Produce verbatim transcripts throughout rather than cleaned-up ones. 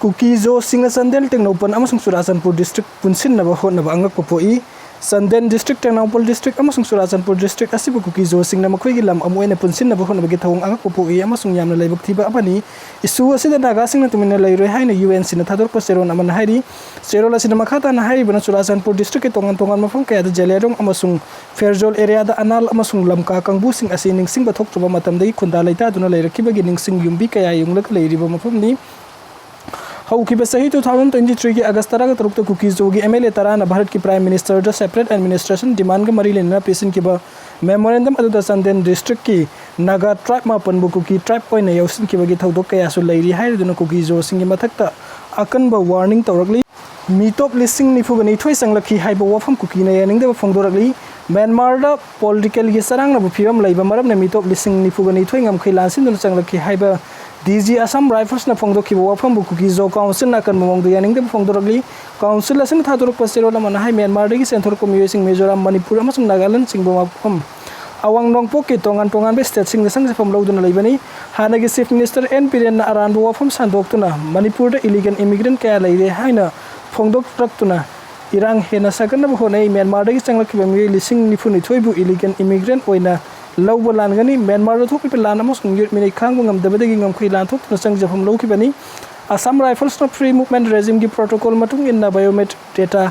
ꯀꯨꯀꯤ ꯖꯣꯁꯤꯡꯅ ꯆꯥꯟꯗꯦꯜ, ꯇꯦꯡꯅꯧꯄꯜ ꯑꯃꯁꯨꯡ ꯆꯨꯔꯥꯆꯥꯟꯄꯨꯔ district ꯄꯨꯟꯁꯤꯟꯅꯕ ꯍꯣꯠꯅꯕ ꯑꯉꯛꯄ ꯄꯣꯛꯏ꯫ ꯆꯥꯟꯗꯦꯜ district, ꯇꯦꯡꯅꯧꯄꯜ district ꯑꯃꯁꯨꯡ ꯆꯨꯔꯥꯆꯥꯟꯄꯨꯔ district ꯑꯁꯤꯕꯨ ꯀꯨꯀꯤ ꯖꯣꯁꯤꯡꯅ ꯃꯈꯣꯏꯒꯤ ꯂꯝ ꯑꯃ ꯑꯣꯏꯅ ꯄꯨꯟꯁꯤꯟꯅꯕ ꯍꯣꯠꯅꯕꯒꯤ ꯊꯧꯑꯣꯡ ꯑꯉꯛꯄ ꯄꯣꯛꯏ ꯑꯃꯁꯨꯡ ꯌꯥꯝꯅ ꯂꯥꯏꯕꯛ ꯊꯤꯕ ꯑꯃꯅꯤ꯫ Issue ꯑꯁꯤꯗ ꯅꯥꯒꯥꯁꯤꯡꯅ ꯇꯨꯃꯤꯟꯅ ꯂꯩꯔꯣꯏ ꯍꯥꯏꯅ UNCꯅ ꯊꯥꯗꯣꯔꯛꯄ ꯆꯦꯔꯣꯜ ꯑꯃꯅ ꯍꯥꯏꯔꯤ꯫ ꯆꯦꯔꯣꯜ ꯑꯁꯤꯗ ꯃꯈꯥ ꯇꯥꯅ ꯍꯥꯏꯔꯤꯕꯅ ꯆꯨꯔꯥꯆꯥꯟꯄꯨꯔ districtꯀꯤ ꯇꯣꯉꯥꯟ ꯇꯣꯉꯥꯟꯕ ꯃꯐꯝ ꯀꯌꯥꯗ ꯖꯦꯂꯦꯔꯣꯡ ꯑꯃꯁꯨꯡ ꯐꯦꯔꯖꯣꯜ areaꯗ ꯑꯅꯥꯜ ꯑꯃꯁꯨꯡ ꯂꯝꯀꯥ ꯀꯥꯡꯕꯨꯁꯤꯡ ꯑꯁꯤ ꯅꯤꯡꯁꯤꯡꯕ ꯊꯣꯛꯇ꯭ꯔꯕ ꯃꯇꯝꯗꯒꯤ ꯈꯨꯟꯗꯥ ꯂꯩꯇꯥꯗꯨꯅ ꯂꯩꯔꯛꯈꯤꯕꯒꯤ ꯅꯤꯡꯁꯤꯡ ꯌꯨꯝꯕꯤ ꯀꯌꯥ ꯌꯨꯡꯂꯒ ꯂꯩꯔꯤꯕ ꯃꯐꯝꯅꯤ꯫ ꯍꯧꯈꯤꯕ ꯆꯍꯤ two thousand twenty threeꯒꯤ August ꯇꯔꯥꯒ ꯇꯔꯨꯛꯇ ꯀꯨꯀꯤ ꯖꯣꯒꯤ MLA ꯇꯔꯥꯅ ꯚꯥꯔꯠꯀꯤ Prime Ministerꯗ separate administration demandꯒ ꯃꯔꯤ ꯂꯩꯅꯅ ꯄꯤꯁꯤꯟꯈꯤꯕ memorandum ꯑꯗꯨꯗ ꯆꯥꯟꯗꯦꯜ districtꯀꯤ ꯅꯥꯒꯥ tribe ꯃꯥꯄꯟꯕꯨ ꯀꯨꯀꯤ tribe ꯑꯣꯏꯅ ꯌꯥꯎꯁꯤꯟꯈꯤꯕꯒꯤ ꯊꯧꯗꯣꯛ ꯀꯌꯥꯁꯨ ꯂꯩꯔꯤ ꯍꯥꯏꯗꯨꯅ ꯀꯨꯀꯤ ꯖꯣꯁꯤꯡꯒꯤ ꯃꯊꯛꯇ ꯑꯀꯟꯕ warning ꯇꯧꯔꯛꯂꯤ꯫ ꯃꯤꯇꯣꯞ ꯂꯤꯁꯤꯡ ꯅꯤꯐꯨꯒ ꯅꯤꯊꯣꯏ ꯆꯪꯂꯛꯈꯤ ꯍꯥꯏꯕ ꯋꯥꯐꯝ ꯀꯨꯀꯤꯅ ꯌꯥꯅꯤꯡꯗꯕ ꯐꯣꯡꯗꯣꯔꯛꯂꯤ꯫ ꯃ꯭ꯌꯥꯟꯃꯥꯔꯗ politicalꯒꯤ ꯆꯔꯥꯡꯅꯕ ꯐꯤꯕꯝ ꯂꯩꯕ ꯃꯔꯝꯅ ꯃꯤꯇꯣꯞ ꯂꯤꯁꯤꯡ ꯅꯤꯐꯨꯒ ꯅꯤꯊꯣꯏ ꯉꯝꯈꯩ ꯂꯥꯟꯁꯤꯟꯗꯨꯅ ꯆꯪꯂꯛꯈꯤ ꯍꯥꯏꯕ DG Assam Riflesꯅ ꯐꯣꯡꯗꯣꯛꯈꯤꯕ ꯋꯥꯐꯝꯕꯨ ꯀꯨꯀꯤ ꯖꯣ councilꯅ ꯑꯀꯟꯕ ꯃꯑꯣꯡꯗ ꯌꯥꯅꯤꯡꯗꯕ ꯐꯣꯡꯗꯣꯔꯛꯂꯤ꯫ Council ꯑꯁꯤꯅ ꯊꯥꯗꯣꯔꯛꯄ ꯆꯦꯔꯣꯜ ꯑꯃꯅ ꯍꯥꯏ, ꯃ꯭ꯌꯥꯟꯃꯥꯔꯗꯒꯤ ꯆꯦꯟꯊꯣꯔꯛꯄ ꯃꯤꯑꯣꯏꯁꯤꯡ ꯃꯤꯖꯣꯔꯥꯝ, ꯃꯅꯤꯄꯨꯔ ꯑꯃꯁꯨꯡ ꯅꯥꯒꯥꯂꯦꯟꯗ ꯆꯤꯡꯕ ꯃꯐꯝ ꯑꯋꯥꯡ ꯅꯣꯡꯄꯣꯛꯀꯤ ꯇꯣꯉꯥꯟ ꯇꯣꯉꯥꯟꯕ stateꯁꯤꯡꯗ ꯆꯪꯖꯐꯝ ꯂꯧꯗꯨꯅ ꯂꯩꯕꯅꯤ꯫ ꯍꯥꯟꯅꯒꯤ Chief Minister N ꯕꯤꯔꯦꯟꯅ ꯑꯔꯥꯟꯕ ꯋꯥꯐꯝ ꯁꯟꯗꯣꯛꯇꯨꯅ ꯃꯅꯤꯄꯨꯔꯗ illegal immigrant ꯀꯌꯥ ꯂꯩꯔꯦ ꯍꯥꯏꯅ ꯐꯣꯡꯗꯣꯛꯂꯛꯇꯨꯅ ꯏꯔꯥꯡ ꯍꯦꯟꯅ ꯁꯥꯒꯠꯅꯕ ꯍꯣꯠꯅꯩ꯫ ꯃ꯭ꯌꯥꯟꯃꯥꯔꯗꯒꯤ ꯆꯪꯂꯛꯈꯤꯕ ꯃꯤꯑꯣꯏ ꯂꯤꯁꯤꯡ ꯅꯤꯐꯨꯅꯤꯊꯣꯏꯕꯨ illegal immigrant ꯑꯣꯏꯅ ꯂꯧꯕ ꯂꯥꯟꯒꯅꯤ꯫ ꯃ꯭ꯌꯥꯟꯃꯥꯔꯗ ꯊꯣꯛꯂꯤꯕ ꯂꯥꯟ ꯑꯃꯁꯨꯡ ꯃꯤꯑꯣꯠ ꯃꯤꯅꯩ ꯈꯥꯡꯕ ꯉꯝꯗꯕꯗꯒꯤ ꯉꯝꯈꯩ ꯂꯥꯟ ꯊꯣꯛꯇꯨꯅ ꯆꯪꯖꯐꯝ ꯂꯧꯈꯤꯕꯅꯤ꯫ Assam Riflesꯅ free movement regimeꯒꯤ protocol ꯃꯇꯨꯡ ꯏꯟꯅ biometric data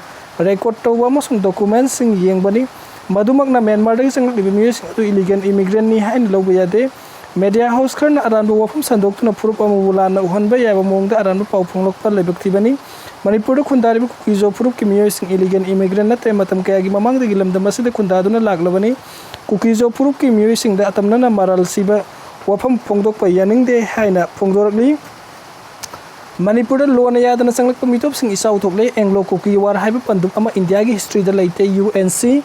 record ꯇꯧꯕ ꯑꯃꯁꯨꯡ documentꯁꯤꯡ ꯌꯦꯡꯕꯅꯤ꯫ ꯃꯗꯨꯃꯛꯅ ꯃ꯭ꯌꯥꯟꯃꯥꯔꯗꯒꯤ ꯆꯪꯂꯛꯂꯤꯕ ꯃꯤꯑꯣꯏꯁꯤꯡ ꯑꯗꯨ illegal immigrantꯅꯤ ꯍꯥꯏꯅ ꯂꯧꯕ ꯌꯥꯗꯦ꯫ Media house ꯈꯔꯅ ꯑꯔꯥꯟꯕ ꯋꯥꯐꯝ ꯁꯟꯗꯣꯛꯇꯨꯅ ꯐꯨꯔꯨꯞ ꯑꯃꯕꯨ ꯂꯥꯟꯅ ꯎꯍꯟꯕ ꯌꯥꯕ ꯃꯑꯣꯡꯗ ꯑꯔꯥꯟꯕ ꯄꯥꯎ ꯐꯣꯡꯂꯛꯄ ꯂꯥꯏꯕꯛ ꯊꯤꯕꯅꯤ꯫ ꯃꯅꯤꯄꯨꯔꯗ ꯈꯨꯟꯗꯥꯔꯤꯕ ꯀꯨꯀꯤ ꯖꯣ ꯐꯨꯔꯨꯞꯀꯤ ꯃꯤꯑꯣꯏꯁꯤꯡ illegal immigrant ꯅꯠꯇꯦ, ꯃꯇꯝ ꯀꯌꯥꯒꯤ ꯃꯃꯥꯡꯗꯒꯤ ꯂꯝꯗꯝ ꯑꯁꯤꯗ ꯈꯨꯟꯗꯥꯗꯨꯅ ꯂꯥꯛꯂꯕꯅꯤ꯫ ꯀꯨꯀꯤ ꯖꯣ ꯐꯨꯔꯨꯞꯀꯤ ꯃꯤꯑꯣꯏꯁꯤꯡꯗ ꯑꯇꯝꯅꯅ ꯃꯔꯥꯜ ꯁꯤꯕ ꯋꯥꯐꯝ ꯐꯣꯡꯗꯣꯛꯄ ꯌꯥꯅꯤꯡꯗꯦ ꯍꯥꯏꯅ ꯐꯣꯡꯗꯣꯔꯛꯂꯤ꯫ ꯃꯅꯤꯄꯨꯔꯗ ꯂꯣꯟꯅ ꯌꯥꯗꯅ ꯆꯪꯂꯛꯄ ꯃꯤꯇꯣꯞꯁꯤꯡ ꯏꯆꯥꯎ ꯊꯣꯛꯂꯦ꯫ Anglo Kuki War ꯍꯥꯏꯕ ꯄꯟꯗꯨꯞ ꯑꯃ ꯏꯟꯗꯤꯌꯥꯒꯤ historyꯗ ꯂꯩꯇꯦ꯫ UNC꯫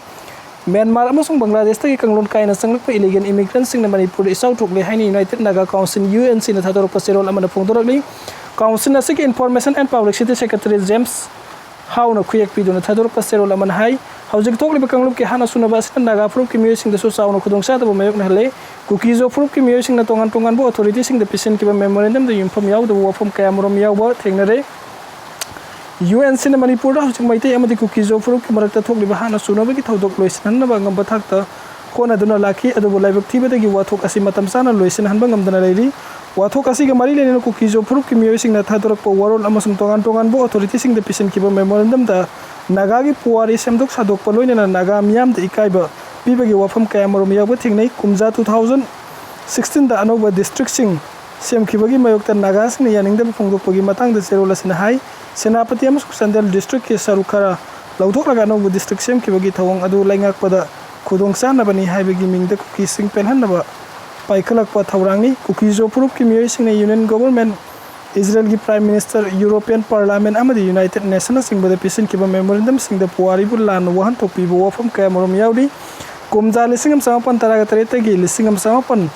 ꯃ꯭ꯌꯥꯟꯃꯥꯔ ꯑꯃꯁꯨꯡ ꯕꯪꯒ꯭ꯂꯥꯗꯦꯁꯇꯒꯤ ꯀꯥꯡꯂꯣꯟ ꯀꯥꯏꯅ ꯆꯪꯂꯛꯄ illegal immigrantꯁꯤꯡꯅ ꯃꯅꯤꯄꯨꯔꯗ ꯏꯆꯥꯎ ꯊꯣꯛꯂꯦ ꯍꯥꯏꯅ United Naga Council, UNCꯅ ꯊꯥꯗꯣꯔꯛꯄ ꯆꯦꯔꯣꯜ ꯑꯃꯅ ꯐꯣꯡꯗꯣꯔꯛꯂꯤ꯫ Council ꯑꯁꯤꯒꯤ Information and Publicity Secretary James ꯍꯥꯎꯅ ꯈꯨꯌꯦꯛ ꯄꯤꯗꯨꯅ ꯊꯥꯗꯣꯔꯛꯄ ꯆꯦꯔꯣꯜ ꯑꯃꯅ ꯍꯥꯏ꯫ ꯍꯧꯖꯤꯛ ꯊꯣꯛꯂꯤꯕ ꯀꯥꯡꯂꯨꯞꯀꯤ ꯍꯥꯠꯅ ꯁꯨꯅꯕ ꯑꯁꯤꯅ ꯅꯥꯒꯥ ꯐꯨꯔꯨꯞꯀꯤ ꯃꯤꯑꯣꯏꯁꯤꯡꯗꯁꯨ ꯆꯥꯎꯅ ꯈꯨꯗꯣꯡꯆꯥꯗꯕ ꯃꯥꯌꯣꯛꯅꯍꯜꯂꯦ꯫ ꯀꯨꯀꯤ-ꯖꯣ ꯐꯨꯔꯨꯞꯀꯤ ꯃꯤꯑꯣꯏꯁꯤꯡꯅ ꯇꯣꯉꯥꯟ ꯇꯣꯉꯥꯟꯕ ꯑꯣꯊꯣꯔꯤꯇꯤꯁꯤꯡꯗ ꯄꯤꯁꯤꯟꯈꯤꯕ ꯃꯦꯃꯣꯔꯦꯟꯗꯝꯗ ꯌꯨꯝꯐꯝ ꯌꯥꯎꯗꯕ ꯋꯥꯐꯝ ꯀꯌꯥꯃꯔꯨꯝ ꯌꯥꯎꯕ ꯊꯦꯡꯅꯔꯦ꯫ ꯌꯨ ꯑꯦꯟ ꯁꯤꯅ ꯃꯅꯤꯄꯨꯔꯗ ꯍꯧꯖꯤꯛ ꯃꯩꯇꯩ ꯑꯃꯗꯤ ꯀꯨꯀꯤ-ꯖꯣ ꯐꯨꯔꯨꯞꯀꯤ ꯃꯔꯛꯇ ꯊꯣꯛꯂꯤꯕ ꯍꯥꯠꯅ ꯁꯨꯅꯕꯒꯤ ꯊꯧꯗꯣꯛ ꯂꯣꯏꯁꯤꯟꯍꯟꯅꯕ ꯑꯉꯝꯕ ꯊꯥꯛꯇ ꯍꯣꯠꯅꯗꯨꯅ ꯂꯥꯛꯈꯤ, ꯑꯗꯨꯕꯨ ꯂꯥꯏꯕꯛ ꯊꯤꯕꯗꯒꯤ ꯋꯥꯊꯣꯛ ꯑꯁꯤ ꯃꯇꯝ ꯆꯥꯅ ꯂꯣꯏꯁꯤꯟꯍꯟꯕ ꯉꯝꯗꯅ ꯂꯩꯔꯤ꯫ ꯋꯥꯊꯣꯛ ꯑꯁꯤꯒ ꯃꯔꯤ ꯂꯩꯅꯅ ꯀꯨꯀꯤ-ꯖꯣ ꯐꯨꯔꯨꯞꯀꯤ ꯃꯤꯑꯣꯏꯁꯤꯡꯅ ꯊꯥꯗꯣꯔꯛꯄ ꯋꯥꯔꯣꯜ ꯑꯃꯁꯨꯡ ꯇꯣꯉꯥꯟ ꯇꯣꯉꯥꯟꯕ ꯑꯣꯊꯣꯔꯤꯇꯤꯁꯤꯡꯗ ꯄꯤꯁꯤꯟꯈꯤꯕ ꯃꯦꯃꯣꯔꯦꯟꯗꯝꯗ ꯅꯥꯒꯥꯒꯤ ꯄꯨꯋꯥꯔꯤ ꯁꯦꯝꯗꯣꯛ ꯁꯥꯗꯣꯛꯄ ꯂꯣꯏꯅꯅ ꯅꯥꯒꯥ ꯃꯤꯌꯥꯝꯗ ꯏꯀꯥꯏꯕ ꯄꯤꯕꯒꯤ ꯋꯥꯐꯝ ꯀꯌꯥꯃꯔꯨꯝ ꯌꯥꯎꯕ ꯊꯦꯡꯅꯩ꯫ ꯀꯨꯝꯖꯥ ꯇꯨ ꯊꯥꯎꯖꯟ ꯁꯤꯛꯁꯇꯤꯟꯗ ꯑꯅꯧꯕ ꯗꯤꯁꯇ꯭ꯔꯤꯛꯁꯤꯡ ꯁꯦꯝꯈꯤꯕꯒꯤ ꯃꯥꯌꯣꯛꯇ ꯅꯥꯒꯥꯁꯤꯡꯅ ꯌꯥꯅꯤꯡꯗꯕ ꯐꯣꯡꯗꯣꯛꯄꯒꯤ ꯃꯇꯥꯡꯗ ꯆꯦꯔꯣꯜ ꯑꯁꯤꯅ ꯍꯥꯏ, ꯁꯦꯅꯥꯄꯇꯤ ꯑꯃꯁꯨꯡ ꯆꯥꯟꯗꯦꯜ ꯗꯤꯁꯇ꯭ꯔꯤꯛꯀꯤ ꯁꯔꯨꯛ ꯈꯔ ꯂꯧꯊꯣꯛꯂꯒ ꯑꯅꯧꯕ ꯗꯤꯁꯇ꯭ꯔꯤꯛ ꯁꯦꯝꯈꯤꯕꯒꯤ ꯊꯧꯑꯣꯡ ꯑꯗꯨ ꯂꯩꯉꯥꯛꯄꯗ ꯈꯨꯗꯣꯡꯆꯥꯅꯕꯅꯤ ꯍꯥꯏꯕꯒꯤ ꯃꯤꯡꯗ ꯀꯨꯀꯤꯁꯤꯡ ꯄꯦꯜꯍꯟꯅꯕ ꯄꯥꯏꯈꯠꯂꯛꯄ ꯊꯧꯔꯥꯡꯅꯤ꯫ ꯀꯨꯀꯤ-ꯖꯣ ꯐꯨꯔꯨꯞꯀꯤ ꯃꯤꯑꯣꯏꯁꯤꯡꯅ union government, ꯏꯖꯔꯦꯜꯒꯤ prime minister, European ꯄꯥꯔꯂꯥꯃꯦꯟꯠ ꯑꯃꯗꯤ ꯌꯨꯅꯥꯏꯇꯦꯗ ꯅꯦꯁꯟꯅꯆꯤꯡꯕꯗ ꯄꯤꯁꯤꯟꯈꯤꯕ ꯃꯦꯃꯣꯔꯦꯟꯗꯝꯁꯤꯡꯗ ꯄꯨꯋꯥꯔꯤꯕꯨ ꯂꯥꯟꯅ ꯋꯥꯍꯟꯊꯣꯛ ꯄꯤꯕ ꯋꯥꯐꯝ ꯀꯌꯥꯃꯔꯨꯝ ꯌꯥꯎꯔꯤ꯫ ꯀꯨꯝꯖꯥ ꯂꯤꯁꯤꯡ ꯑꯃ ꯆꯃꯥꯄꯟ ꯇꯔꯥꯒ ꯇꯔꯦꯠꯇꯒꯤ ꯂꯤꯁꯤꯡ ꯑꯃ ꯆꯃꯥꯄꯟ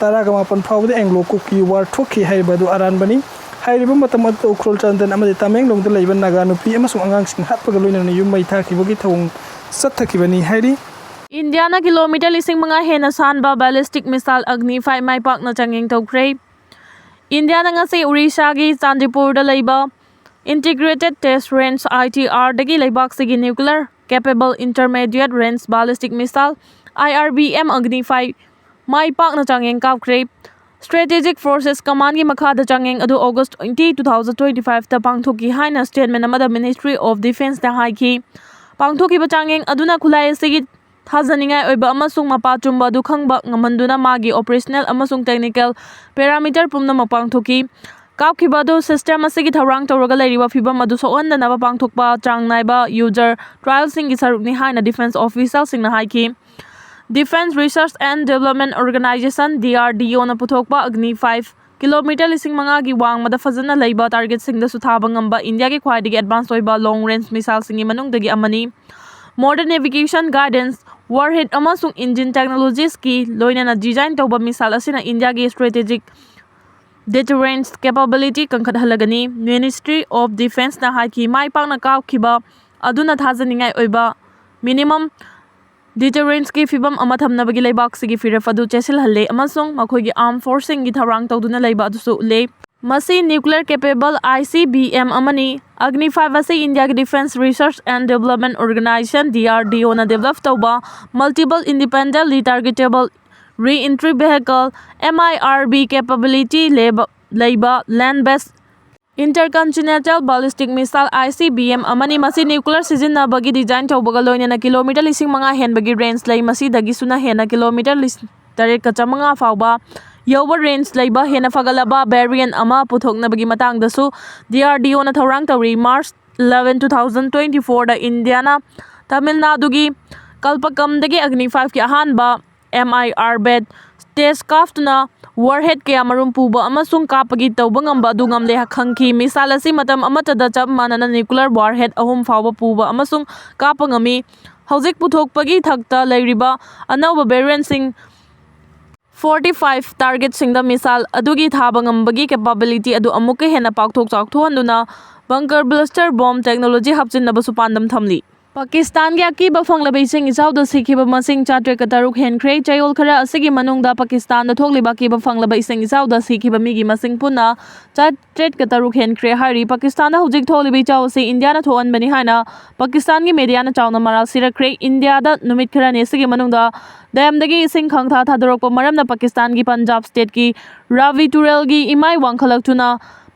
ꯇꯔꯥꯒ ꯃꯥꯄꯟ ꯐꯥꯎꯕꯗ ꯑꯦꯡꯒ꯭ꯂꯣ ꯀꯨꯀꯤ ꯋꯥꯔ ꯊꯣꯛꯈꯤ ꯍꯥꯏꯔꯤꯕ ꯑꯗꯨ ꯑꯔꯥꯟꯕꯅꯤ꯫ ꯍꯥꯏꯔꯤꯕ ꯃꯇꯝ ꯑꯗꯨꯗ ꯎꯈ꯭ꯔꯨꯜ, ꯆꯥꯟꯗꯦꯜ ꯑꯃꯗꯤ ꯇꯃꯦꯡꯂꯣꯡꯗ ꯂꯩꯕ ꯅꯥꯒꯥ ꯅꯨꯄꯤ ꯑꯃꯁꯨꯡ ꯑꯉꯥꯡꯁꯤꯡ ꯍꯥꯠꯄꯒ ꯂꯣꯏꯅꯅ ꯌꯨꯝ ꯃꯩ ꯊꯥꯈꯤꯕꯒꯤ ꯊꯧꯑꯣꯡ ꯆꯠꯊꯈꯤꯕꯅꯤ ꯍꯥꯏꯔꯤ꯫ ꯏꯟꯗꯤꯌꯥꯅ ꯀꯤꯂꯣꯃꯤꯇꯔ ꯂꯤꯁꯤꯡ ꯃꯉꯥ ꯍꯦꯟꯅ ꯁꯥꯟꯕ ballistic missile Agni five ꯃꯥꯏ ꯄꯥꯛꯅ ꯆꯥꯡꯌꯦꯡ ꯇꯧꯈ꯭ꯔꯦ꯫ ꯏꯟꯗꯤꯌꯥꯅ ꯉꯁꯤ ꯎꯔꯤꯁꯥꯒꯤ ꯆꯥꯟꯗꯤꯄꯨꯔꯗ ꯂꯩꯕ Integrated Test Range, I T R, ꯗꯒꯤ ꯂꯩꯕꯥꯛꯁꯤꯒꯤ Nuclear Capable Intermediate Range Ballistic Missile, I R B M, Agni five ꯃꯥꯏ ꯄꯥꯛꯅ ꯆꯥꯡꯌꯦꯡ ꯀꯥꯞꯈ꯭ꯔꯦ꯫ Strategic Forces Commandꯒꯤ ꯃꯈꯥꯗ ꯆꯥꯡꯌꯦꯡ ꯑꯗꯨ August twenty, two thousand twenty fiveꯇ ꯄꯥꯡꯊꯣꯛꯈꯤ ꯍꯥꯏꯅ statement ꯑꯃꯗ Ministry of Defenceꯅ ꯍꯥꯏꯈꯤ꯫ ꯄꯥꯡꯊꯣꯛꯈꯤꯕ ꯆꯥꯡꯌꯦꯡ ꯑꯗꯨꯅ ꯈꯨꯠꯂꯥꯏ ꯑꯁꯤꯒꯤ ꯊꯥꯖꯅꯤꯡꯉꯥꯏ ꯑꯣꯏꯕ ꯑꯃꯁꯨꯡ ꯃꯄꯥ ꯆꯨꯝꯕ ꯑꯗꯨ ꯈꯪꯕ ꯉꯝꯍꯟꯗꯨꯅ ꯃꯥꯒꯤ operational ꯑꯃꯁꯨꯡ technical parameter ꯄꯨꯝꯅꯃꯛ ꯄꯥꯡꯊꯣꯛꯈꯤ꯫ ꯀꯥꯞꯈꯤꯕ ꯑꯗꯨ system ꯑꯁꯤꯒꯤ ꯊꯧꯔꯥꯡ ꯇꯧꯔꯒ ꯂꯩꯔꯤꯕ ꯐꯤꯚꯝ ꯑꯗꯨ ꯁꯣꯛꯍꯟꯗꯅꯕ ꯄꯥꯡꯊꯣꯛꯄ ꯆꯥꯡ ꯅꯥꯏꯕ user trialꯁꯤꯡꯒꯤ ꯁꯔꯨꯛꯅꯤ ꯍꯥꯏꯅ defence officialꯁꯤꯡꯅ ꯍꯥꯏꯈꯤ꯫ Defence Research and Development Organisation, D R D Oꯅ ꯄꯨꯊꯣꯛꯄ Agni five ꯀꯤꯂꯣꯃꯤꯇꯔ ꯂꯤꯁꯤꯡ ꯃꯉꯥꯒꯤ ꯋꯥꯡꯃꯗ ꯐꯖꯅ ꯂꯩꯕ targetꯁꯤꯡꯗꯁꯨ ꯊꯥꯕ ꯉꯝꯕ ꯏꯟꯗꯤꯌꯥꯒꯤ ꯈ꯭ꯋꯥꯏꯗꯒꯤ advance ꯑꯣꯏꯕ long range missileꯁꯤꯡꯒꯤ ꯃꯅꯨꯡꯗꯒꯤ ꯑꯃꯅꯤ꯫ Modern navigation, guidance, warhead ꯑꯃꯁꯨꯡ engine technologiesꯀꯤ ꯂꯣꯏꯅꯅ design ꯇꯧꯕ missile ꯑꯁꯤꯅ ꯏꯟꯗꯤꯌꯥꯒꯤ strategic deterrence capability ꯀꯟꯈꯠꯍꯜꯂꯒꯅꯤ꯫ Ministry of Defenceꯅ ꯍꯥꯏꯈꯤ, ꯃꯥꯏ ꯄꯥꯛꯅ ꯀꯥꯞꯈꯤꯕ ꯑꯗꯨꯅ ꯊꯥꯖꯅꯤꯡꯉꯥꯏ ꯑꯣꯏꯕ minimum deterrenceꯀꯤ ꯐꯤꯚꯝ ꯑꯃ ꯊꯝꯅꯕꯒꯤ ꯂꯩꯕꯥꯛꯁꯤꯒꯤ ꯐꯤꯔꯦꯞ ꯑꯗꯨ ꯆꯦꯠꯁꯤꯜꯍꯜꯂꯦ ꯑꯃꯁꯨꯡ ꯃꯈꯣꯏꯒꯤ armed forceꯁꯤꯡꯒꯤ ꯊꯧꯔꯥꯡ ꯇꯧꯗꯨꯅ ꯂꯩꯕ ꯑꯗꯨꯁꯨ ꯎꯠꯂꯦ꯫ ꯃꯁꯤ nuclear capable ICBM ꯑꯃꯅꯤ꯫ Agni five ꯑꯁꯤ Indiaꯒꯤ Defence Research and Development Organisation, DRDOꯅ develop ꯇꯧꯕ multiple independently targetable re-entry vehicle, MIRV capability ꯂꯩꯕ, ꯂꯩꯕ land based intercontinental ballistic missile, ICBM ꯑꯃꯅꯤ꯫ ꯃꯁꯤ nuclear ꯁꯤꯖꯤꯟꯅꯕꯒꯤ design ꯇꯧꯕꯒ ꯂꯣꯏꯅꯅ kilometre ꯂꯤꯁꯤꯡ ꯃꯉꯥ ꯍꯦꯟꯕꯒꯤ range ꯂꯩ꯫ ꯃꯁꯤꯗꯒꯤꯁꯨꯅ ꯍꯦꯟꯅ kilometre ꯇꯔꯦꯠꯀ ꯆꯥꯝꯃꯉꯥ ꯐꯥꯎꯕ ꯌꯧꯕ range ꯂꯩꯕ ꯍꯦꯟꯅ ꯐꯒꯠꯂꯕ variant ꯑꯃ ꯄꯨꯊꯣꯛꯅꯕꯒꯤ ꯃꯇꯥꯡꯗꯁꯨ DRDOꯅ ꯊꯧꯔꯥꯡ ꯇꯧꯔꯤ꯫ March eleven, two thousand twenty-fourꯗ Indiaꯅ Tamil ꯅꯥꯗꯨꯒꯤ ꯀꯜꯄꯀꯝꯗꯒꯤ Agni fiveꯀꯤ ꯑꯍꯥꯟꯕ MIRV spacecraftꯅ warhead ꯀꯌꯥ ꯃꯔꯨꯝ ꯄꯨꯕ ꯑꯃꯁꯨꯡ ꯀꯥꯞꯄꯒꯤ ꯇꯧꯕ ꯉꯝꯕ ꯑꯗꯨ ꯉꯝꯂꯦ ꯈꯪꯈꯤ꯫ Missile ꯑꯁꯤ ꯃꯇꯝ ꯑꯃꯠꯇꯗ ꯆꯞ ꯃꯥꯟꯅꯅ nuclear warhead ꯑꯍꯨꯝ ꯐꯥꯎꯕ ꯄꯨꯕ ꯑꯃꯁꯨꯡ ꯀꯥꯞꯄ ꯉꯝꯃꯤ꯫ ꯍꯧꯖꯤꯛ ꯄꯨꯊꯣꯛꯄꯒꯤ ꯊꯥꯛꯇ ꯂꯩꯔꯤꯕ ꯑꯅꯧꯕ variantꯁꯤꯡ forty-five targetꯁꯤꯡꯗ missile ꯑꯗꯨꯒꯤ ꯊꯥꯕ ꯉꯝꯕꯒꯤ capability ꯑꯗꯨ ꯑꯃꯨꯛꯀ ꯍꯦꯟꯅ ꯄꯥꯛꯊꯣꯛ ꯆꯥꯎꯊꯣꯛꯍꯟꯗꯨꯅ bunker buster bomb technology ꯍꯥꯞꯆꯤꯟꯅꯕꯁꯨ ꯄꯥꯟꯗꯝ ꯊꯝꯂꯤ꯫ ꯄꯥꯀꯤꯁꯇꯥꯟꯒꯤ ꯑꯀꯤꯕ ꯐꯪꯂꯕ ꯏꯁꯤꯡ ꯏꯆꯥꯎꯗ ꯁꯤꯈꯤꯕ ꯃꯁꯤꯡ ꯆꯥꯇ꯭ꯔꯦꯠꯀ ꯇꯔꯨꯛ ꯍꯦꯟꯈ꯭ꯔꯦ꯫ ꯆꯌꯣꯜ ꯈꯔ ꯑꯁꯤꯒꯤ ꯃꯅꯨꯡꯗ ꯄꯥꯀꯤꯁꯇꯥꯟꯗ ꯊꯣꯛꯂꯤꯕ ꯑꯀꯤꯕ ꯐꯪꯂꯕ ꯏꯁꯤꯡ ꯏꯆꯥꯎꯗ ꯁꯤꯈꯤꯕ ꯃꯤꯒꯤ ꯃꯁꯤꯡ ꯄꯨꯟꯅ ꯆꯥꯇ꯭ꯔꯦꯠꯀ ꯇꯔꯨꯛ ꯍꯦꯟꯈ꯭ꯔꯦ ꯍꯥꯏꯔꯤ꯫ ꯄꯥꯀꯤꯁꯇꯥꯟꯗ ꯍꯧꯖꯤꯛ ꯊꯣꯛꯂꯤꯕ ꯏꯆꯥꯎ ꯑꯁꯤ ꯏꯟꯗꯤꯌꯥꯅ ꯊꯣꯛꯍꯟꯕꯅꯤ ꯍꯥꯏꯅ ꯄꯥꯀꯤꯁꯇꯥꯟꯒꯤ mediaꯅ ꯆꯥꯎꯅ ꯃꯔꯥꯜ ꯁꯤꯔꯛꯈ꯭ꯔꯦ꯫ ꯏꯟꯗꯤꯌꯥꯗ ꯅꯨꯃꯤꯠ ꯈꯔꯅꯤ ꯑꯁꯤꯒꯤ ꯃꯅꯨꯡꯗ damꯗꯒꯤ ꯏꯁꯤꯡ ꯈꯪꯊꯥ ꯊꯥꯗꯣꯔꯛꯄ ꯃꯔꯝꯅ ꯄꯥꯀꯤꯁꯇꯥꯟꯒꯤ ꯄꯟꯖꯥꯕ stateꯀꯤ ꯔꯥꯚꯤ ꯇꯨꯔꯦꯜꯒꯤ ꯏꯃꯥꯏ ꯋꯥꯡꯈꯠꯂꯛꯇꯨꯅ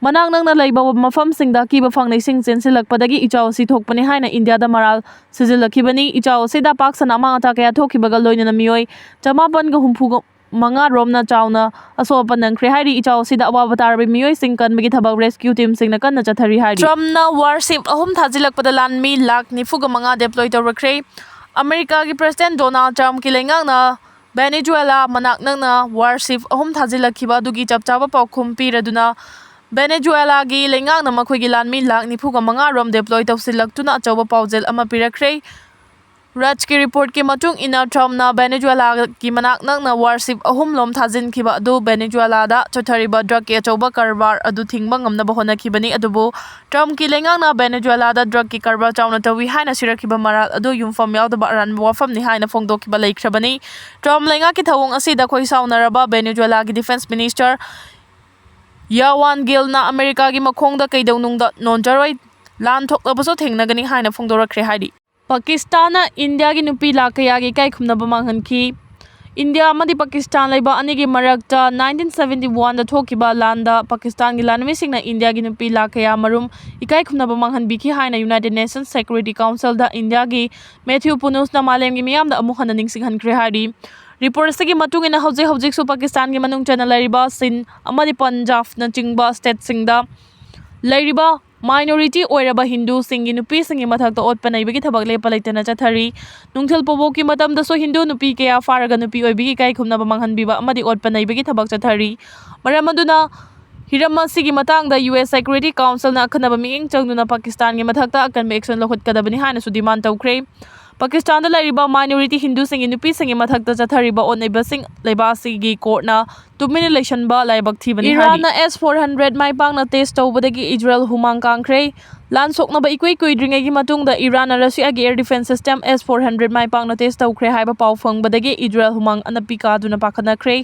ꯃꯅꯥꯛ ꯅꯛꯅ ꯂꯩꯕ ꯃꯐꯝꯁꯤꯡꯗ ꯑꯀꯤꯕ ꯐꯪꯅ ꯏꯁꯤꯡ ꯆꯦꯟꯁꯤꯜꯂꯛꯄꯗꯒꯤ ꯏꯆꯥꯎ ꯑꯁꯤ ꯊꯣꯛꯄꯅꯤ ꯍꯥꯏꯅ ꯏꯟꯗꯤꯌꯥꯗ ꯃꯔꯥꯜ ꯁꯤꯖꯤꯜꯂꯛꯈꯤꯕꯅꯤ꯫ ꯏꯆꯥꯎ ꯑꯁꯤꯗ ꯄꯥꯛ ꯁꯟꯅ ꯑꯃꯥꯡ ꯑꯇꯥ ꯀꯌꯥ ꯊꯣꯛꯈꯤꯕꯒ ꯂꯣꯏꯅꯅ ꯃꯤꯑꯣꯏ ꯆꯃꯥꯄꯟꯒ ꯍꯨꯝꯐꯨ ꯃꯉꯥ ꯔꯣꯝꯅ ꯆꯥꯎꯅ ꯑꯁꯣꯛ ꯑꯄꯟ ꯅꯪꯈ꯭ꯔꯦ ꯍꯥꯏꯔꯤ꯫ ꯏꯆꯥꯎ ꯑꯁꯤꯗ ꯑꯋꯥꯕ ꯇꯥꯔꯕ ꯃꯤꯑꯣꯏꯁꯤꯡ ꯀꯟꯕꯒꯤ ꯊꯕꯛ rescue teamꯁꯤꯡꯅ ꯀꯟꯅ ꯆꯠꯊꯔꯤ ꯍꯥꯏꯔꯤ꯫ Trumpꯅ warship ꯑꯍꯨꯝ ꯊꯥꯖꯤꯜꯂꯛꯄꯗ ꯂꯥꯟꯃꯤ ꯂꯥꯈ ꯅꯤꯐꯨꯒ ꯃꯉꯥ deploy ꯇꯧꯔꯛꯈ꯭ꯔꯦ꯫ ꯑꯃꯦꯔꯤꯀꯥꯒꯤ President Donald Trumpꯀꯤ ꯂꯩꯉꯥꯛꯅ ꯚꯦꯅꯦꯖꯨꯋꯦꯂꯥ ꯃꯅꯥꯛ ꯅꯛꯅ warship ꯑꯍꯨꯝ ꯊꯥꯖꯤꯜꯂꯛꯈꯤꯕ ꯑꯗꯨꯒꯤ ꯆꯞ ꯆꯥꯕ ꯄꯥꯎꯈꯨꯝ ꯄꯤꯔꯗꯨꯅ, ꯚꯦꯅꯦꯖꯨꯋꯦꯂꯥꯒꯤ ꯂꯩꯉꯥꯛꯅ ꯃꯈꯣꯏꯒꯤ ꯂꯥꯟꯃꯤ ꯂꯥꯈ ꯅꯤꯐꯨꯒ ꯃꯉꯥ ꯔꯣꯝ deploy ꯇꯧꯁꯤꯜꯂꯛꯇꯨꯅ ꯑꯆꯧꯕ ꯄꯥꯎꯖꯦꯜ ꯑꯃ ꯄꯤꯔꯛꯈ꯭ꯔꯦ꯫ ꯔꯥꯖꯀꯤ ꯔꯤꯄꯣꯔꯠꯀꯤ ꯃꯇꯨꯡ ꯏꯟꯅ, ꯇ꯭ꯔꯝꯞꯅ ꯚꯦꯅꯦꯖꯨꯋꯦꯂꯥꯒꯤ ꯃꯅꯥꯛ ꯅꯛꯅ ꯋꯥꯔꯁꯤꯞ ꯑꯍꯨꯝ ꯂꯣꯝ ꯊꯥꯖꯤꯟꯈꯤꯕ ꯑꯗꯨ ꯚꯦꯅꯦꯖꯨꯋꯦꯂꯥꯗ ꯆꯠꯊꯔꯤꯕ ꯗ꯭ꯔꯒꯀꯤ ꯑꯆꯧꯕ ꯀꯔꯕꯥꯔ ꯑꯗꯨ ꯊꯤꯡꯕ ꯉꯝꯅꯕ ꯍꯣꯠꯅꯈꯤꯕꯅꯤ꯫ ꯑꯗꯨꯕꯨ ꯇ꯭ꯔꯝꯞꯀꯤ ꯂꯩꯉꯥꯛꯅ ꯚꯦꯅꯦꯖꯨꯋꯦꯂꯥꯗ ꯗ꯭ꯔꯒꯀꯤ ꯀꯔꯕꯥꯔ ꯆꯥꯎꯅ ꯇꯧꯏ ꯍꯥꯏꯅ ꯁꯤꯔꯛꯈꯤꯕ ꯃꯔꯥꯜ ꯑꯗꯨ ꯌꯨꯝꯐꯝ ꯌꯥꯎꯗꯕ ꯑꯔꯥꯟꯕ ꯋꯥꯐꯝꯅꯤ ꯍꯥꯏꯅ ꯐꯣꯡꯗꯣꯛꯈꯤꯕ ꯂꯩꯈ꯭ꯔꯕꯅꯤ꯫ ꯇ꯭ꯔꯝꯞ ꯂꯩꯉꯥꯛꯀꯤ ꯊꯧꯑꯣꯡ ꯑꯁꯤꯗ ꯈꯣꯏ ꯁꯥꯎꯅꯔꯕ ꯚꯦꯅꯦꯖꯨꯋꯦꯂꯥꯒꯤ ꯗꯤꯐꯦꯟꯁ ꯃꯤꯅꯤꯁꯇꯔ ꯌꯥꯋꯥꯟ ꯒꯤꯜꯅ ꯑꯃꯦꯔꯤꯀꯥꯒꯤ ꯃꯈꯣꯡꯗ ꯀꯩꯗꯧꯅꯨꯡꯗ ꯅꯣꯟꯖꯔꯣꯏ, ꯂꯥꯟ ꯊꯣꯛꯂꯕꯁꯨ ꯊꯦꯡꯅꯒꯅꯤ ꯍꯥꯏꯅ ꯐꯣꯡꯗꯣꯔꯛꯈ꯭ꯔꯦ ꯍꯥꯏꯔꯤ꯫ ꯄꯥꯀꯤꯁꯇꯥꯟꯅ ꯏꯟꯗꯤꯌꯥꯒꯤ ꯅꯨꯄꯤ ꯂꯥꯈ ꯀꯌꯥꯒꯤ ꯏꯀꯥꯏ ꯈꯨꯝꯅꯕ ꯃꯥꯡꯍꯟꯈꯤ꯫ ꯏꯟꯗꯤꯌꯥ ꯑꯃꯗꯤ ꯄꯥꯀꯤꯁꯇꯥꯟ ꯂꯩꯕꯥꯛ ꯑꯅꯤꯒꯤ ꯃꯔꯛꯇ nineteen seventy one ꯗ ꯊꯣꯛꯈꯤꯕ ꯂꯥꯟꯗ ꯄꯥꯀꯤꯁꯇꯥꯟꯒꯤ ꯂꯥꯟꯃꯤꯁꯤꯡꯅ ꯏꯟꯗꯤꯌꯥꯒꯤ ꯅꯨꯄꯤ ꯂꯥꯈ ꯀꯌꯥ ꯃꯔꯨꯝ ꯏꯀꯥꯏ ꯈꯨꯝꯅꯕ ꯃꯥꯡꯍꯟꯕꯤꯈꯤ ꯍꯥꯏꯅ United Nations Security Council ꯗ ꯏꯟꯗꯤꯌꯥꯒꯤ Matthew Panos ꯅ ꯃꯥꯂꯦꯝꯒꯤ ꯃꯤꯌꯥꯝꯗ ꯑꯃꯨꯛ ꯍꯟꯅ ꯅꯤꯡꯁꯤꯡꯍꯟꯈ꯭ꯔꯦ ꯍꯥꯏꯔꯤ꯫ ꯔꯤꯄꯣꯔꯠ ꯑꯁꯤꯒꯤ ꯃꯇꯨꯡ ꯏꯟꯅ, ꯍꯧꯖꯤꯛ ꯍꯧꯖꯤꯛꯁꯨ ꯄꯥꯀꯤꯁꯇꯥꯟꯒꯤ ꯃꯅꯨꯡ ꯆꯟꯅ ꯂꯩꯔꯤꯕ ꯁꯤꯟ ꯑꯃꯗꯤ ꯄꯟꯖꯥꯕꯅꯆꯤꯡꯕ ꯁ꯭ꯇꯦꯠꯁꯤꯡꯗ ꯂꯩꯔꯤꯕ minority ꯑꯣꯏꯔꯕ ꯍꯤꯟꯗꯨꯁꯤꯡꯒꯤ ꯅꯨꯄꯤꯁꯤꯡꯒꯤ ꯃꯊꯛꯇ ꯑꯣꯠꯄ ꯅꯩꯕꯒꯤ ꯊꯕꯛ ꯂꯦꯞꯄ ꯂꯩꯇꯅ ꯆꯠꯊꯔꯤ꯫ ꯅꯨꯡꯊꯤꯜ ꯄꯣꯕꯣꯛꯀꯤ ꯃꯇꯝꯗꯁꯨ ꯍꯤꯟꯗꯨ ꯅꯨꯄꯤ ꯀꯌꯥ ꯐꯥꯔꯒ ꯅꯨꯄꯤ ꯑꯣꯏꯕꯒꯤ ꯏꯀꯥꯏ ꯈꯨꯝꯅꯕ ꯃꯥꯡꯍꯟꯕꯤꯕ ꯑꯃꯗꯤ ꯑꯣꯠꯄ ꯅꯩꯕꯒꯤ ꯊꯕꯛ ꯆꯠꯊꯔꯤ꯫ ꯃꯔꯝ ꯑꯗꯨꯅ ꯍꯤꯔꯝ ꯑꯁꯤꯒꯤ ꯃꯇꯥꯡꯗ U S Security Council ꯅ ꯑꯈꯟꯅꯕ ꯃꯤꯠꯌꯦꯡ ꯆꯪꯗꯨꯅ ꯄꯥꯀꯤꯁꯇꯥꯟꯒꯤ ꯃꯊꯛꯇ ꯑꯀꯟꯕ action ꯂꯧꯈꯠꯀꯗꯕꯅꯤ ꯍꯥꯏꯅꯁꯨ demand ꯇꯧꯈ꯭ꯔꯦ꯫ ꯄꯥꯀꯤꯁꯇꯥꯟꯗ ꯂꯩꯔꯤꯕ minority ꯍꯤꯟꯗꯨꯁꯤꯡꯒꯤ ꯅꯨꯄꯤꯁꯤꯡꯒꯤ ꯃꯊꯛꯇ ꯆꯠꯊꯔꯤꯕ ꯑꯣꯠꯅꯩꯕꯁꯤꯡ ꯂꯩꯕꯥꯛ ꯑꯁꯤꯒꯤ court ꯅ ꯇꯨꯃꯤꯟꯅ ꯂꯩꯁꯟꯕ ꯂꯥꯏꯕꯛ ꯊꯤꯕꯅꯤ ꯍꯥꯏꯔꯤ꯫ ꯏꯔꯥꯟꯅ S four hundred ꯃꯥꯏ ꯄꯥꯛꯅ test ꯇꯧꯕꯗꯒꯤ ꯏꯖꯔꯦꯜ ꯍꯨꯃꯥꯡ ꯀꯥꯡꯈ꯭ꯔꯦ꯫ ꯂꯥꯟ ꯁꯣꯛꯅꯕ ꯏꯀꯨꯏ ꯀꯨꯏꯗ꯭ꯔꯤꯉꯩꯒꯤ ꯃꯇꯨꯡꯗ ꯏꯔꯥꯟꯅ ꯔꯁꯤꯌꯥꯒꯤ air defense system S four hundred ꯃꯥꯏ ꯄꯥꯛꯅ test ꯇꯧꯈ꯭ꯔꯦ ꯍꯥꯏꯕ ꯄꯥꯎ ꯐꯪꯕꯗꯒꯤ ꯏꯖꯔꯦꯜ ꯍꯨꯃꯥꯡ ꯑꯅꯞꯄꯤ ꯀꯥꯗꯨꯅ ꯄꯥꯈꯠꯅꯈ꯭ꯔꯦ꯫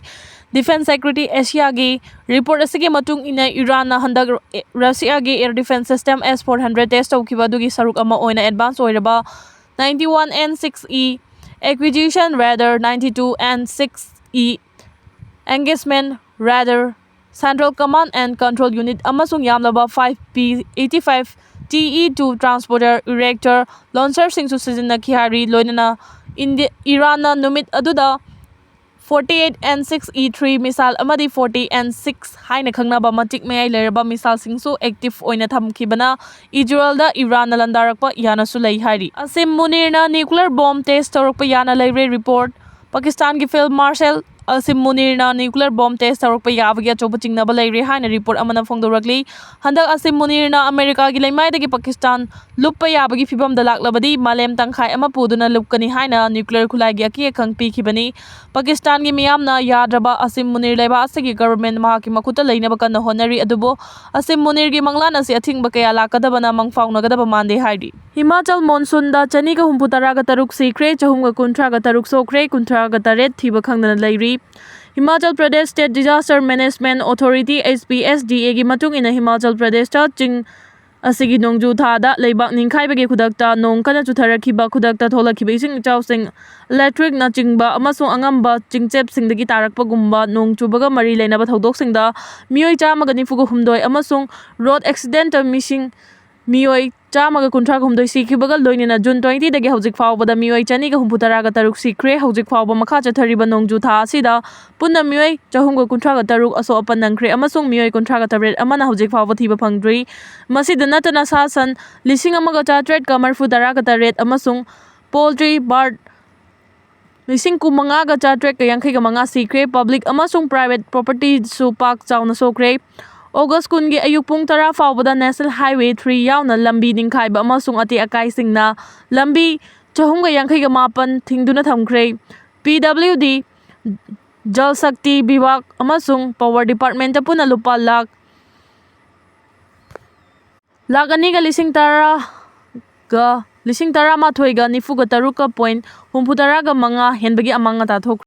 Defense Secretary Asiaꯒꯤ report ꯑꯁꯤꯒꯤ ꯃꯇꯨꯡ ꯏꯟꯅ, ꯏꯔꯥꯟꯅ ꯍꯟꯗꯛ ꯔꯁꯤꯌꯥꯒꯤ air defense system S four hundred test ꯇꯧꯈꯤꯕ ꯑꯗꯨꯒꯤ ꯁꯔꯨꯛ ꯑꯃ ꯑꯣꯏꯅ advance ꯑꯣꯏꯔꯕ ninety one N six E acquisition radar, ninety two N six E engagement radar, Central Command and Control Unit ꯑꯃꯁꯨꯡ ꯌꯥꯝꯂꯕ five P eighty five T E two transporter erector launcherꯁꯤꯡꯁꯨ ꯁꯤꯖꯤꯟꯅꯈꯤ ꯍꯥꯏꯔꯤ꯫ ꯂꯣꯏꯅꯅ ꯏꯟꯗꯤ-, ꯏꯔꯥꯟꯅ ꯅꯨꯃꯤꯠ ꯑꯗꯨꯗ forty eight N six E three missile ꯑꯃꯗꯤ forty N six ꯍꯥꯏꯅ ꯈꯪꯅꯕ ꯃꯇꯤꯛ ꯃꯌꯥꯏ ꯂꯩꯔꯕ missileꯁꯤꯡꯁꯨ active ꯑꯣꯏꯅ ꯊꯝꯈꯤꯕꯅ ꯏꯖꯔꯦꯜꯗ ꯏꯔꯥꯟꯅ ꯂꯥꯟꯗꯥꯔꯛꯄ ꯌꯥꯅꯁꯨ ꯂꯩ ꯍꯥꯏꯔꯤ꯫ ꯑꯁꯤꯝ ꯃꯨꯅꯤꯔꯅ nuclear bomb test ꯇꯧꯔꯛꯄ ꯌꯥꯅ ꯂꯩꯔꯦ report꯫ ꯄꯥꯀꯤꯁꯇꯥꯟꯒꯤ Field Marshal ꯑꯁꯤꯝ ꯃꯨꯅꯤꯔꯅ nuclear bomb test ꯇꯧꯔꯛꯄ ꯌꯥꯕꯒꯤ ꯑꯆꯧꯕ ꯆꯤꯡꯅꯕ ꯂꯩꯔꯦ ꯍꯥꯏꯅ report ꯑꯃꯅ ꯐꯣꯡꯗꯣꯔꯛꯂꯤ꯫ ꯍꯟꯗꯛ ꯑꯁꯤꯝ ꯃꯨꯅꯤꯔꯅ ꯑꯃꯦꯔꯤꯀꯥꯒꯤ ꯂꯩꯃꯥꯏꯗꯒꯤ ꯄꯥꯀꯤꯁꯇꯥꯟ ꯂꯨꯞꯄ ꯌꯥꯕꯒꯤ ꯐꯤꯕꯝꯗ ꯂꯥꯛꯂꯕꯗꯤ ꯃꯥꯂꯦꯝ ꯇꯪꯈꯥꯏ ꯑꯃ ꯄꯨꯗꯨꯅ ꯂꯨꯞꯀꯅꯤ ꯍꯥꯏꯅ nuclear ꯈꯨꯠꯂꯥꯏꯒꯤ ꯑꯀꯤ ꯑꯈꯪ ꯄꯤꯈꯤꯕꯅꯤ꯫ ꯄꯥꯀꯤꯁꯇꯥꯟꯒꯤ ꯃꯤꯌꯥꯝꯅ ꯌꯥꯗ꯭ꯔꯕ ꯑꯁꯤꯝ ꯃꯨꯅꯤꯔ ꯂꯩꯕꯥꯛ ꯑꯁꯤꯒꯤ government ꯃꯍꯥꯛꯀꯤ ꯃꯈꯨꯠꯇ ꯂꯩꯅꯕ ꯀꯟꯅ ꯍꯣꯠꯅꯔꯤ, ꯑꯗꯨꯕꯨ ꯑꯁꯤꯝ ꯃꯨꯅꯤꯔꯒꯤ ꯃꯪꯂꯥꯟ ꯑꯁꯤ ꯑꯊꯤꯡꯕ ꯀꯌꯥ ꯂꯥꯛꯀꯗꯕꯅ ꯃꯪ ꯐꯥꯎꯅꯒꯗꯕ ꯃꯥꯟꯗꯦ ꯍꯥꯏꯔꯤ꯫ ꯍꯤꯃꯥꯆꯜ ꯃꯣꯟꯁꯨꯟꯗ ꯆꯅꯤꯒ ꯍꯨꯝꯐꯨ ꯇꯔꯥꯒ ꯇꯔꯨꯛ ꯁꯤꯈ꯭ꯔꯦ, ꯆꯍꯨꯝꯒ ꯀꯨꯟꯊ꯭ꯔꯥꯒ ꯇꯔꯨꯛ ꯁꯣꯛꯈ꯭ꯔꯦ, ꯀꯨꯟꯊ꯭ꯔꯥꯒ ꯇꯔꯦꯠ ꯊꯤꯕ ꯈꯪꯗꯅ ꯂꯩꯔꯤ꯫ Himachal Pradesh State Disaster Management Authority, H P S D A ꯒꯤ ꯃꯇꯨꯡ ꯏꯟꯅ ꯍꯤꯃꯥꯆꯜ ꯄ꯭ꯔꯗꯦꯁꯇ ꯆꯤꯡ ꯑꯁꯤꯒꯤ ꯅꯣꯡꯖꯨ ꯊꯥꯗ ꯂꯩꯕꯥꯛ ꯅꯤꯡꯈꯥꯏꯕꯒꯤ ꯈꯨꯗꯛꯇ ꯅꯣꯡ ꯀꯟꯅ ꯆꯨꯊꯔꯛꯈꯤꯕ, ꯈꯨꯗꯛꯇ ꯊꯣꯛꯂꯛꯈꯤꯕ ꯏꯁꯤꯡ ꯏꯆꯥꯎꯁꯤꯡ, electric ꯅꯆꯤꯡꯕ ꯑꯃꯁꯨꯡ ꯑꯉꯝꯕ ꯆꯤꯡꯆꯦꯞꯁꯤꯡꯗꯒꯤ ꯇꯥꯔꯛꯄꯒꯨꯝꯕ ꯅꯣꯡ ꯆꯨꯕꯒ ꯃꯔꯤ ꯂꯩꯅꯕ ꯊꯧꯗꯣꯛꯁꯤꯡꯗ ꯃꯤꯑꯣꯏ ꯆꯥꯝꯃꯒ ꯅꯤꯐꯨꯒ ꯍꯨꯝꯗꯣꯏ ꯑꯃꯁꯨꯡ road accident ꯇ ꯃꯤꯁꯤꯡ, ꯃꯤꯑꯣꯏ ꯆꯥꯝꯃꯒ ꯀꯨꯟꯊ꯭ꯔꯥꯒ ꯍꯨꯝꯗꯣꯏ ꯁꯤꯈꯤꯕꯒ ꯂꯣꯏꯅꯅ June twenty ꯗꯒꯤ ꯍꯧꯖꯤꯛ ꯐꯥꯎꯕꯗ ꯃꯤꯑꯣꯏ ꯆꯅꯤꯒ ꯍꯨꯝꯐꯨ ꯇꯔꯥꯒ ꯇꯔꯨꯛ ꯁꯤꯈ꯭ꯔꯦ꯫ ꯍꯧꯖꯤꯛ ꯐꯥꯎꯕ ꯃꯈꯥ ꯆꯠꯊꯔꯤꯕ ꯅꯣꯡꯖꯨ ꯊꯥ ꯑꯁꯤꯗ ꯄꯨꯟꯅ ꯃꯤꯑꯣꯏ ꯆꯍꯨꯝꯒ ꯀꯨꯟꯊ꯭ꯔꯥꯒ ꯇꯔꯨꯛ ꯑꯁꯣꯛ ꯑꯄꯟ ꯅꯪꯈ꯭ꯔꯦ ꯑꯃꯁꯨꯡ ꯃꯤꯑꯣꯏ ꯀꯨꯟꯊ꯭ꯔꯥꯒ ꯇꯔꯦꯠ ꯑꯃꯅ ꯍꯧꯖꯤꯛ ꯐꯥꯎꯕ ꯊꯤꯕ ꯐꯪꯗ꯭ꯔꯤ꯫ ꯃꯁꯤꯗ ꯅꯠꯇꯅ ꯁꯥ ꯁꯟ ꯂꯤꯁꯤꯡ ꯑꯃꯒ ꯆꯥꯇ꯭ꯔꯦꯠꯀ ꯃꯔꯤꯐꯨ ꯇꯔꯥꯒ ꯇꯔꯦꯠ ꯑꯃꯁꯨꯡ poultry, bird ꯂꯤꯁꯤꯡ ꯀꯨꯟꯃꯉꯥꯒ ꯆꯥꯇ꯭ꯔꯦꯠꯀ ꯌꯥꯡꯈꯩꯒ ꯃꯉꯥ ꯁꯤꯈ꯭ꯔꯦ꯫ Public ꯑꯃꯁꯨꯡ private property ꯁꯨ ꯄꯥꯛ ꯆꯥꯎꯅ ꯁꯣꯛꯈ꯭ꯔꯦ꯫ August ꯀꯨꯟꯒꯤ ꯑꯌꯨꯛ ꯄꯨꯡ ꯇꯔꯥ ꯐꯥꯎꯕꯗ National Highway three ꯌꯥꯎꯅ ꯂꯝꯕꯤ ꯅꯤꯡꯈꯥꯏꯕ ꯑꯃꯁꯨꯡ ꯑꯇꯦꯛ ꯑꯀꯥꯏꯁꯤꯡꯅ ꯂꯝꯕꯤ ꯆꯍꯨꯝꯒ ꯌꯥꯡꯈꯩꯒ ꯃꯥꯄꯟ ꯊꯤꯡꯗꯨꯅ ꯊꯝꯈ꯭ꯔꯦ꯫ P W D, Jal Shakti Vibhag ꯑꯃꯁꯨꯡ Power Department ꯇ ꯄꯨꯟꯅ ꯂꯨꯄꯥ ꯂꯥꯈ, ꯂꯥꯈ ꯑꯅꯤꯒ ꯂꯤꯁꯤꯡ ꯇꯔꯥꯒ, ꯂꯤꯁꯤꯡ ꯇꯔꯥꯃꯥꯊꯣꯏꯒ ꯅꯤꯐꯨꯒ ꯇꯔꯨꯛꯀ point ꯍꯨꯝꯐꯨ ꯇꯔꯥꯒ ꯃꯉꯥ ꯍꯦꯟꯕꯒꯤ ꯑꯃꯥꯡ ꯑꯇꯥ ꯊꯣꯛꯈ꯭ꯔꯦ꯫